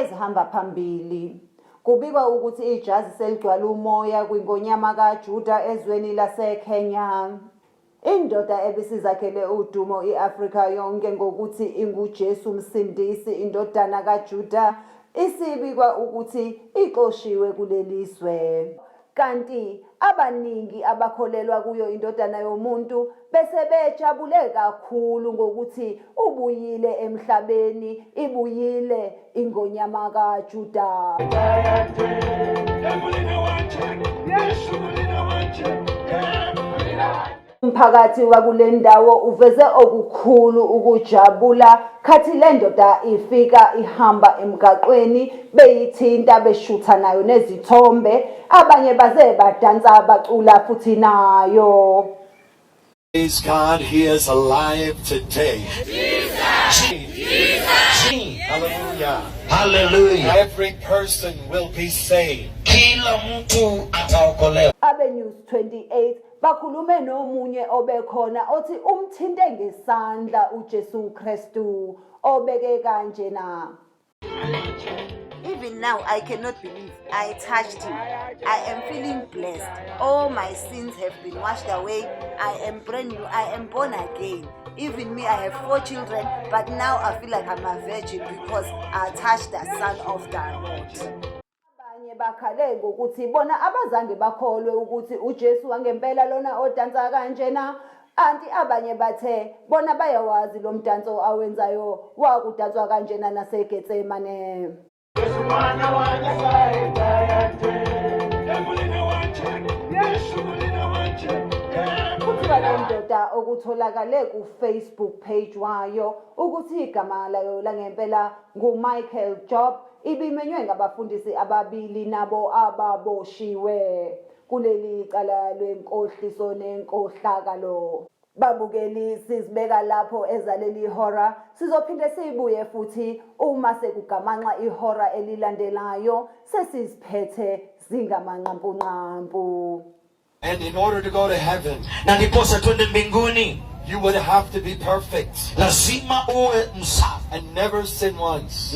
ezihamba phambili. Kubikwa ukuthi ijazi seligcwala umoya kwiNgonyama kaJuda ezweni laseKenya. Indoda ebisizakhele udumo i-Afrika yonke ngokuthi inguJesu Msindisi indodana kaJuda isibikwa ukuthi ixoshiwe kuleli zwe. Kanti abaningi abakholelwa kuyo indodana yomuntu bese bejabule kakhulu ngokuthi ubuyile emhlabeni, ibuyile iNgonyama kaJuda. Umphakathi wakule ndawo uveze okukhulu ukujabula khathi le ndoda ifika ihamba emgaqweni beyithinta beshutha nayo nezithombe abanye baze badansa bacula futhi nayo. Praise God, He is alive today. Jesus! Jesus! Hallelujah. Hallelujah. Every person will be saved. Kila mtu ataokolewa. Abe News 28 bakhulume nomunye obekhona othi umthinte ngesandla uJesu Kristu obeke kanjena. Even now, I cannot believe I touched him. I am feeling blessed. All my sins have been washed away. I am brand new. I am born again. Even me, I have four children, but now I feel like I'm a virgin because I touched the Son of the Lord. Abanye bakhale ngokuthi bona abazange bakholwe ukuthi uJesu wangempela lona odansa kanjena. Anti abanye bathe bona bayawazi lo mdanso awenzayo wakudanswa kanjena naseGetsemane. Kuthiwa le ndoda okutholakale ku-Facebook page wayo ukuthi igama layo langempela nguMichael Job ibimenywe ngabafundisi ababili nabo ababoshiwe kuleli cala lwenkohliso nenkohlakalo. Babukeli sizibeka lapho ezaleli hora sizophinde sibuye futhi uma sekugamanxa ihora elilandelayo sesiziphethe zingamanqampunqampu. And in order to go to heaven, Na ndiposa twende mbinguni, you would have to be perfect lazima uwe msafi and never sin once.